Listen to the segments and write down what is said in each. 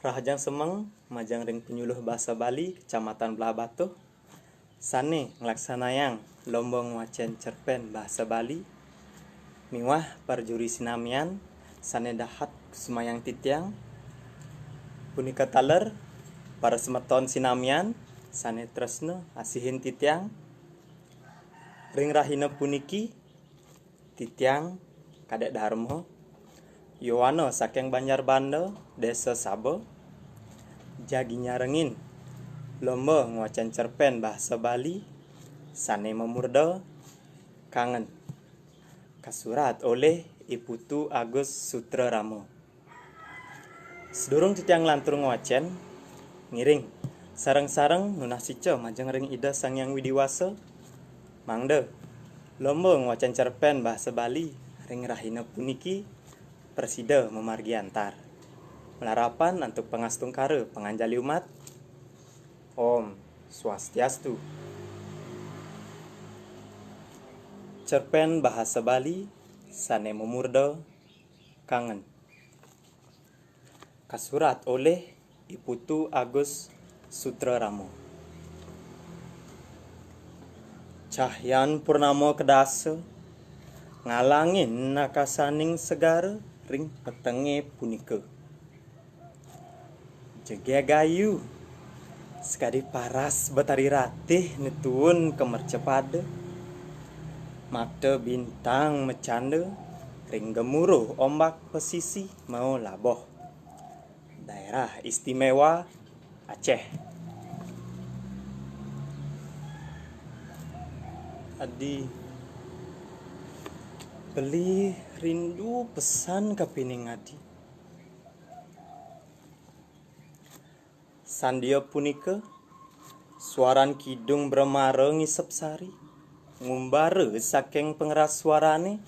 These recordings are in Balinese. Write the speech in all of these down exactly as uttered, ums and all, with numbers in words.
Rahajeng semeng majeng ring Penyuluh Basa Bali Kecamatan Blahbatuh, sane nglaksanayang lomba ngwacen cerpen basa Bali miwah para juri sinamian sane dahat kusumayang titiang. Punika taler para semeton sinamian sane tresna asihin titiang. Ring rahina puniki, titiang Kadek Darma, yowana saking Banjar Banda, Desa Saba, jagi nyarengin lomba ngwacen cerpen basa Bali sane mamurda Kangen, kasurat olih I Putu Agus Sutrarama. Sadurung titiang nglantur ngwacen, ngiring sareng-sareng nunas ica majeng ring Ida Sang Hyang Widi Wasa, mangda lomba ngwacen cerpen basa Bali ring rahina puniki prasida mamargi antar. Malarapan antuk pangastungkara panganjali umat. Om Swastiastu. Cerpen bahasa Bali sane mamurda Kangen. Kasurat olih I Putu Agus Sutrarama. Cahyan purnama kedasa ngalangin akasaning segara ring petenge punika. Jegeg ayu, sakadi paras Betari Ratih netuun ka mercapada. Makta bintang macanda ring gemuruh ombak pesisi Mao Laboh, Daerah Istimewa Aceh. Adi, beli rindu pesan kapining adi. Sandia punika, suaran kidung bremara ngisep sari, ngumbara saking pangeras suarane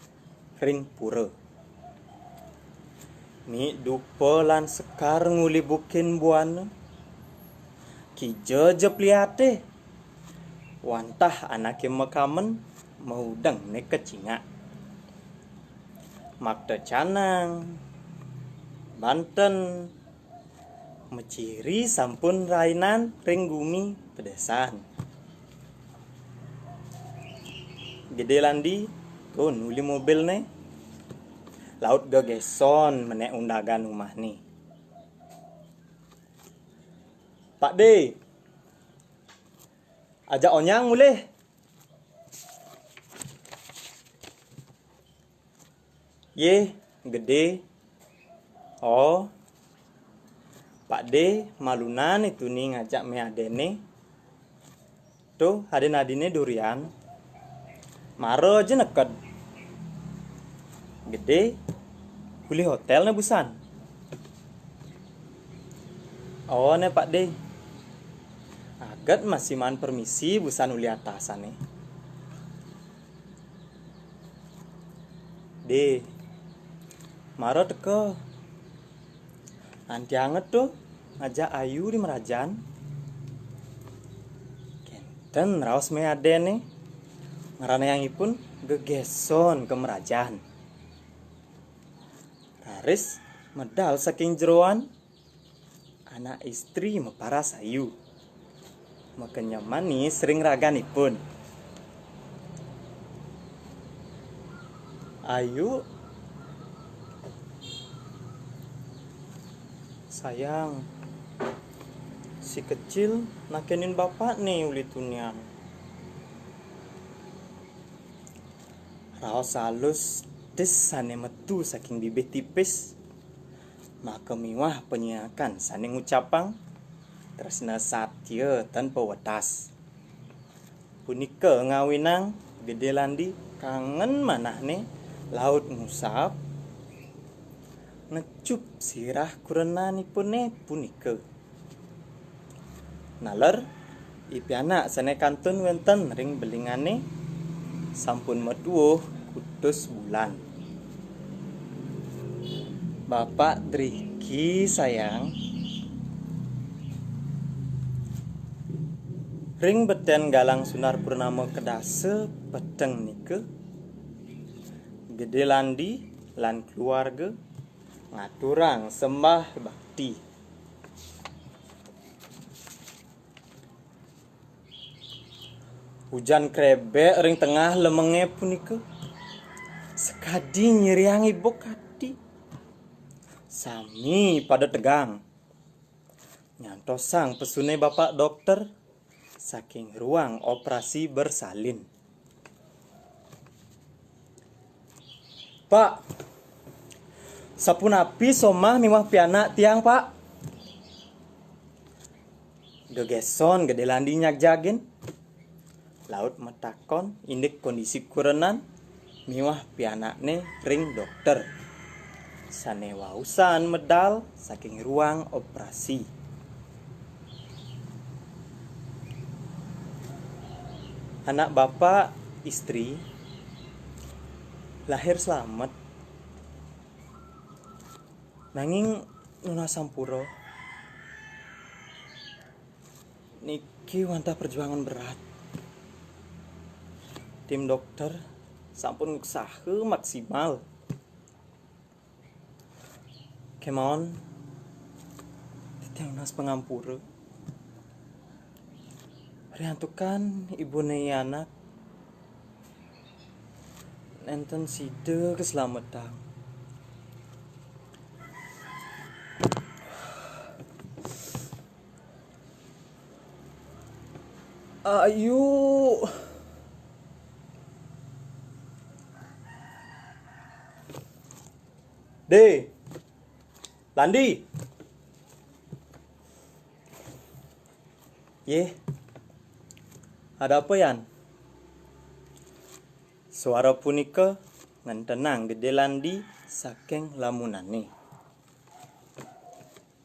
ring pura. Mik dupa lan sekar ngulibukin buana, kija ja pliate, wantah anake makamen maudengne kacingak. Makta canang, banten, maciri sampun rainan ring gumi pedesan. Gede Landi, to nuli mobilne, laut gegeson menek undagan umahne. Pak De, ajak Onyang mulih. Yeh, Gede. Oh, Pak De malunan tuni ngajak me adene. Tuh, aden-adine durian. Mara ja neked. Gede, uli hotel ne busan. Oh, ne Pak De. Aget masih maan permisi busan uli atasane. De, mara teka. Antianga to ngajak ayu di merajan. Kenten raos me adene. Ngranayang ipun gegeson ka merajan. Raris medal saking jeroan, anak istri maparas ayu. Makenyem manis ring raganipun. Ayu, sayang, si kecil nakenin bapak nih uli tunian. Raos alus tis sane metu saking bibih tipis, maka miwah panyiakan sane ngucapang tresna satya tanpa wetas. Punika ngawinang Gede Landi kangen manahne laut ngusap, ngecup sirah kurenanipune punika. Naler, i pianak sane kantun wenten ring belingane sampun maduwuh kutus bulan. Bapak driki, sayang. Ring beten galang sunar purnama kedasa peteng nika, Gede Landi lan keluarga ngaturang sembah bakti. Ujan krebek ring tengah lemenge punika sakadi nyiriang ibu kadi. Sami pada tegang. Nyantosang pesune Bapak Dokter saking ruang operasi bersalin. "Pak, sapunapi somah miwah pianak tiang, Pak?" Gegeson Gede Landi nyagjagin. Laut matakon indik kondisi kurenan miwah pianakne ring dokter sane wausan medal saking ruang operasi. Anak bapak, istri, lahir slamet. Nanging nunas sampura. Niki wantah perjuangan berat. Tim dokter sampun nguksaha maksimal. Kemawon titiang nunas pangampura. Riantukan ibune anak nenten sida keselamatan. Ayu. De. Landi. Yeh. Ada apa, Yan? Suara punika ngentenang Gede Landi saking lamunane.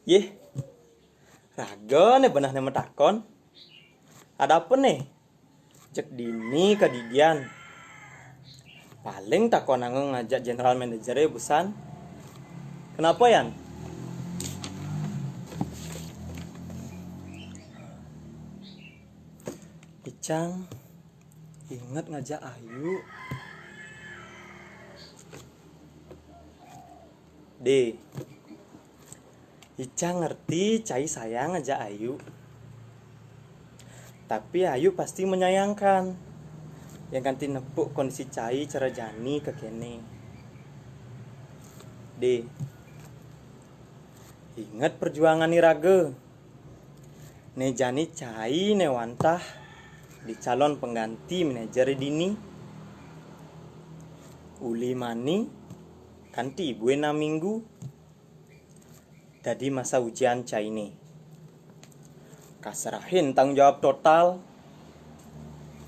Yeh. Raga ne benehne matakon. Ada apa ne? Cek dini kadidian. Paling takonanga ngajak general manager busan. Kenapa, Yan? Icang inget ngajak Ayu. De, Ica ngerti cai sayang aja Ayu. Tapi Ayu pasti menyayangkan yang kanti nepuk kondisi cai cara jani kekene. De, inget perjuangan iraga. Ne jani cai ne wantah di calon pengganti manajer dini. Uli mani kanti ibu enam minggu. Dadi masa ujian caine. Kaserahin tanggung jawab total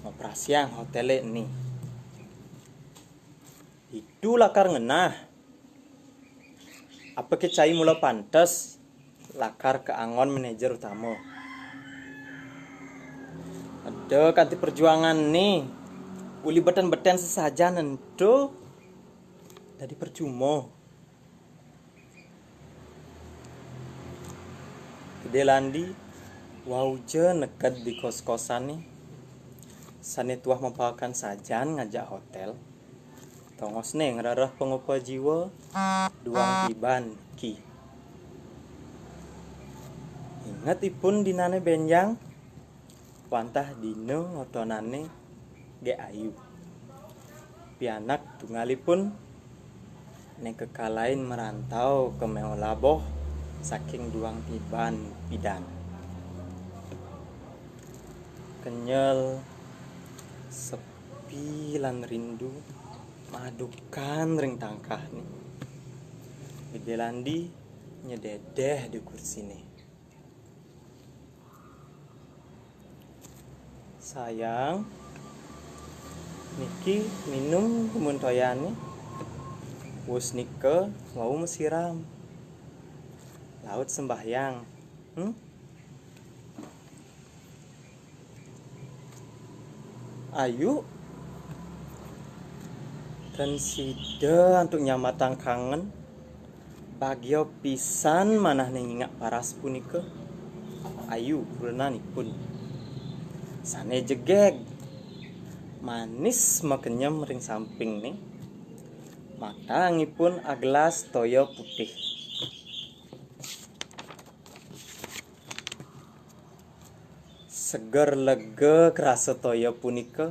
ngoperasiang hotele eni. Itu lakar ngenah. Apake cai mula pantes lakar kaangon manajer utama. Ada kanti perjuangan nih. Uli beten-beten sesajan ento dadi percuma. Gede Landi wau ja neked di kos-kosane sane tuah mapaekan sajan ngajak hotel. Tongosne ngrereh pangupa jiwa duang tiban ki. Inget ipun dinane benjang, wantah dina ngotonane Gek Ayu. Pianak tunggalipun ne kekalain merantau ke Meolaboh saking duang tiban pidan. Kenyel, sepi lan rindu madukan ring tangkahne. Gede Landi nyededeh di kursine. Sayang, niki minum kemun toyane. Wus nika wau masiram. Laut sembahyang. Hmm? Ayu, ten sida antuk nyamatang kangen. Bagia pisan manahne nyingak paras punika. Ayu kurenanipun. Sane jegeg. Manis makenyem ring sampingne. Matangipun agelas toya putih. Seger lega krasa toya punika.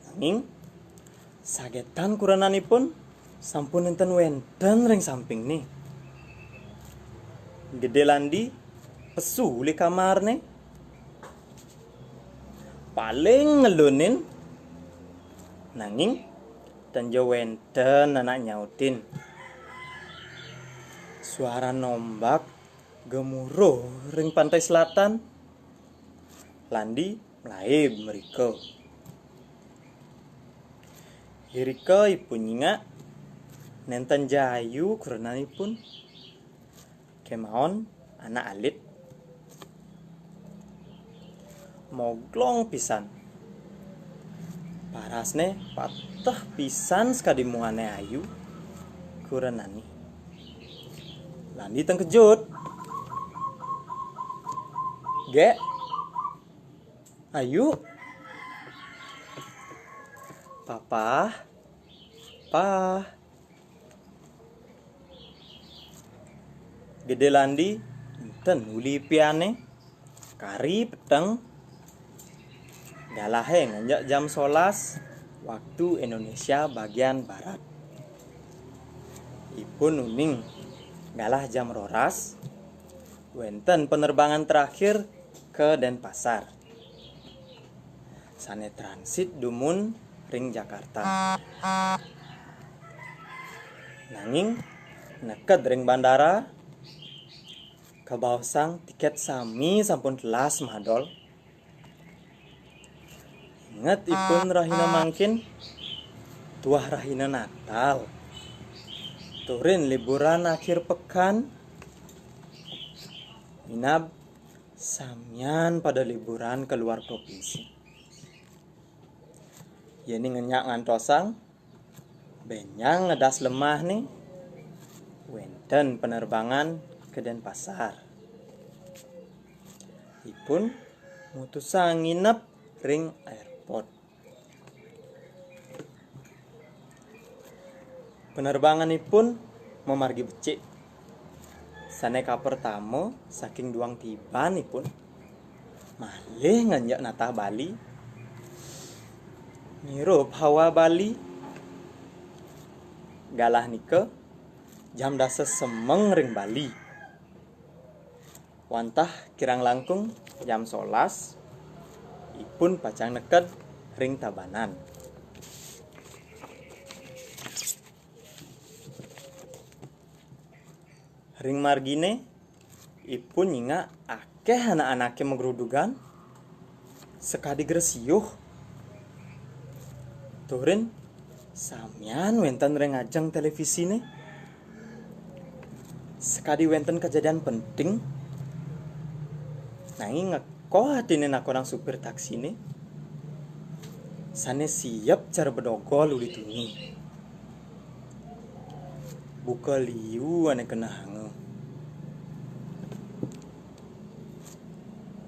Nanging sagetan kurenanipun sampun nenten wenten ring sampingné. Gedé Landi pesu uli kamarné. Paling ngelunin, nanging ten ja wenten anak nyautin. Suara nombak gemuruh ring pantai selatan. Landi mlaib mrika. Irika ipun nyingak nenten ja ayu kurenanipun. Kemaon anak alit. Moglong pisan. Parasné pateh pisan sakadi muané ayu kurenané. Landi tengkejut. Gék. Ayu. Papah. Pah. Gedé Landi enten uli piané. Kari peteng. Galahé ngenjek jam solas waktu Indonesia bagian barat. Ipun uning galah jam roras, wenten penerbangan terakhir ke Denpasar. Sané transit dumun ring Jakarta. Nanging neked ring bandara, kabaosang tikét sami sampun telas madol. Inget ipun rahina mangkin, tuah rahina Natal. Turin liburan akhir pekan, minab samian pada liburan ke luar provinsi. Yéning ngenyak ngantosang, bénjang ngedas lemahné, wenten penerbangan ke Denpasar. Ipun mutusang nginep ring airport. Penerbanganipun mamargi becik. Sané kapertama saking duang tiban ipun malih ngenjek natah Bali. Ngirup hawa Bali. Galah nika jam dasa semeng ring Bali. Wantah kirang langkung jam solas, ipun pacang neked ring Tabanan. Ring marginé, ipun nyingak akéh anak-anaké magrudugan, sakadi gresiuh. Turin samian wénten ring ajeng télévisiné. Sakadi wénten kajadian penting, nanging ngekoh atiné nakonang supir taksiné, sané siep cara bedogol uli tuni. Buka liu ané kenehanga.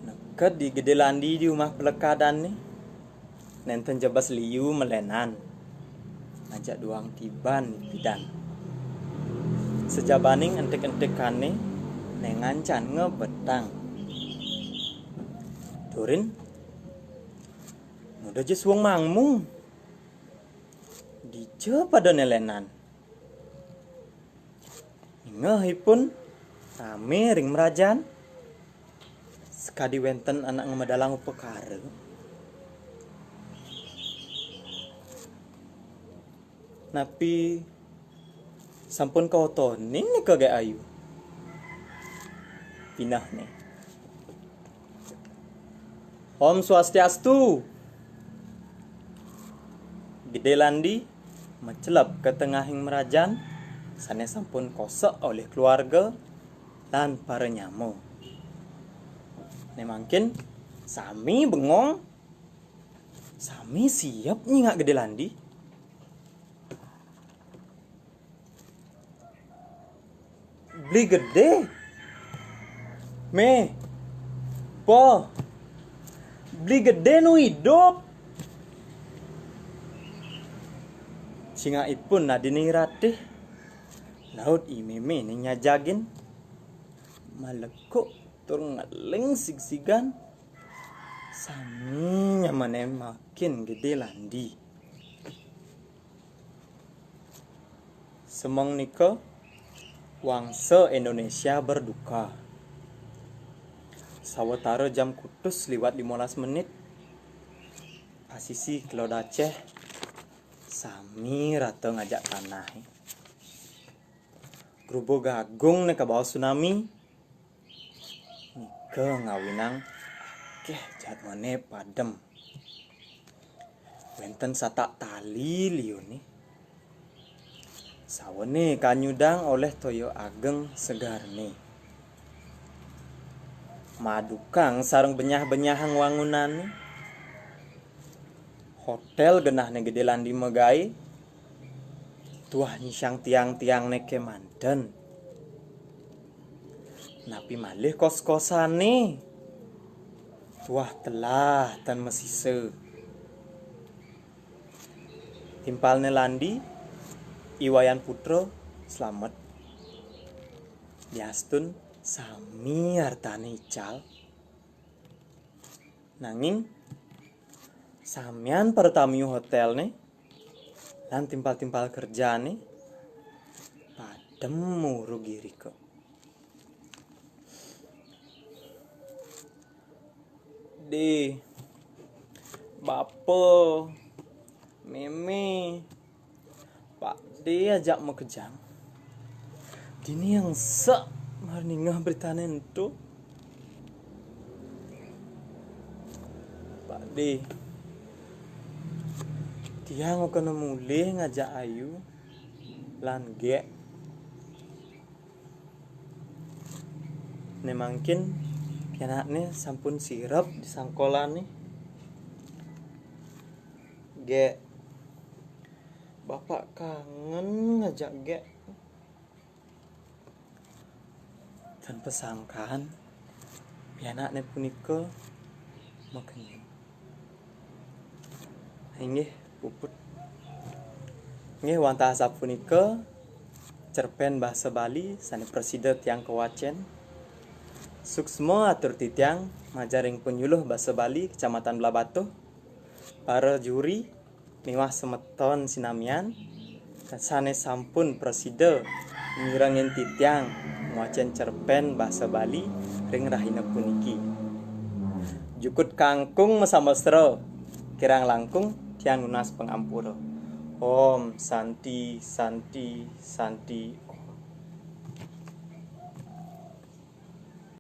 Neked di Gedé Landi di umah pelekadanné, nénten jebes liu malénan. Ajak duang tiban pidan. Sajabaning entik-entikané né ngancan ngebetang. Turin, nguda ja suung mangmung. Dija pada né lénan. Ingeh ipun ramé ring mrajan. Sakadi wénten anak ngamedalang upakara. Napi sampun kaotonin nika Gék Ayu? Pinehné. Om Swastiastu. Gedé Landi macelep ka tengahing mrajan sané sampun kosek olih keluarga lan para nyama. Né mangkin sami bengong, sami siep nyingak Gedé Landi. Beli Gedé. Mé. Po. Beli Gedé nu idup. Cingak ipun nadini ratih. Laut i mémé né nyajagin. Malekuk tur ngeling sigsigan. Sami nyamané makin gedé Landi. Semeng nika wangsa Indonesia berduka. Sawetara jam kutus liwat limolas menit, pasisi Kelod Aceh sami rata ngajak tanah. Grubug agung né kabaos tsunami, nika ngawinang akéh jadmané padem. Wénten satak tali liuné. Sawané kanyudang olih toya ageng segarné. Madukang sareng benyah-benyahang wangunané. Hotél genahné gedé Landi magaé. Tuah nyisang tiang-tiangné kémanten. Napi malih kos-kosané? Tuah telah tan masisa. Timpalné Landi, I Wayan Putra, slamet. Diastun sami artané ical. Nanging samian para tamiu hotélné lan timpal-timpal kerjané padem murug irika. Dé, Bapa, Mémé, Pak Dé ajak makejang. Dini engsek mara ningeh beritané ento. Pak Dé, tiang kena mulih ngajak Ayu lan Gék. Né mangkin pianakné sampun sirep di sangkolané. Gék, Bapak kangen ngajak Gék. Tan pasangkan, pianakné punika makenyem. Inggih, puput. Inggih, wantah sapunika cerpén basa Bali sané prasida tiang kawacén. Suksma atur titiang majeng ring Panyuluh Basa Bali Kecamatan Blahbatuh, para juri miwah semeton sinamian sané sampun prasida mirengin titiang ngwacén cerpén basa Bali ring rahina puniki. Jukut kangkung masamestra, kirang langkung tiang nunas pangampura. Om Santi, Santi, Santi.